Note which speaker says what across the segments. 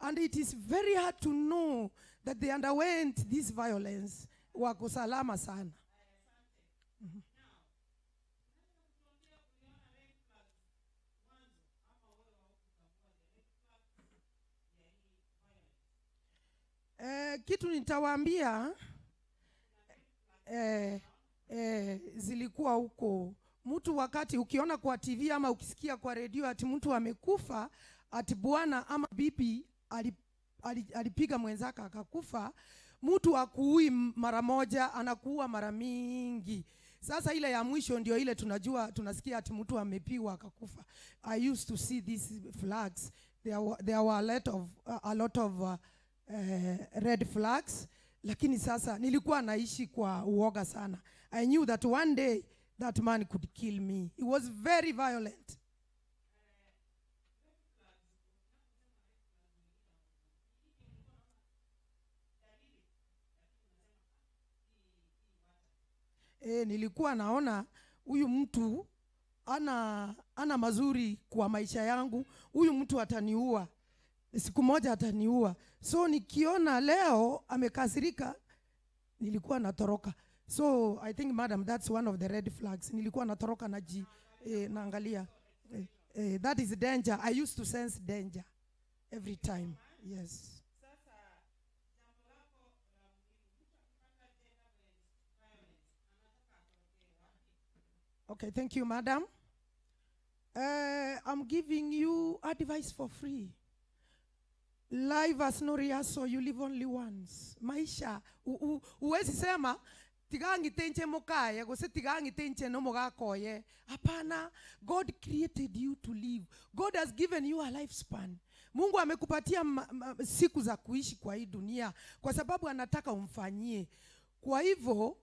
Speaker 1: And it is very hard to know that they underwent this violence. Wako salama sana. Kitu nitawaambia, zilikuwa huko. Mtu wakati ukiona kwa TV ama ukisikia kwa redio ati mtu amekufa, ati bwana ama bibi alipiga mwenzake akakufa, mtu hakuui mara moja, anakuua mara mingi. Sasa ile ya mwisho ndio ile tunajua, tunasikia ati mtu amepigwa akakufa. I used to see these flags. There were a lot of red flags. Lakini sasa nilikuwa naishi kwa uoga sana. I knew that one day that man could kill me. He was very violent. Nilikuwa naona huyu mtu ana mazuri kwa maisha yangu. Huyu mtu ataniua. Siku moja ataniua. So nikiona leo amekasirika, nilikuwa natoroka. So I think, madam, that's one of the red flags. Nilikuwa natoroka naangalia. That is danger. I used to sense danger every time. Yes. Okay, thank you, madam. I'm giving you advice for free. Life has no rehearsal, you live only once. Maisha, uwezi sema, tigangi tenche mokaye, gose tigangi tenche no mogakoye. Hapana, God created you to live. God has given you a lifespan. Mungu amekupatia siku za kuishi kwa hii dunia, kwa sababu anataka umfanyie. Kwa hivyo,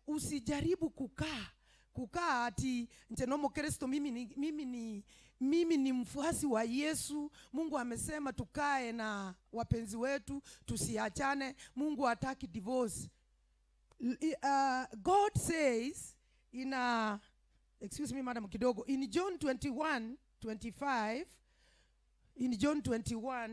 Speaker 1: usijaribu kukaa ati nchenomo Kristo, mimi ni mfuasi wa Yesu. Mungu amesema tukae na wapenzi wetu, tusiachane. Mungu hataki divorce. God says in a, excuse me madam kidogo, in John 21:25, in John 21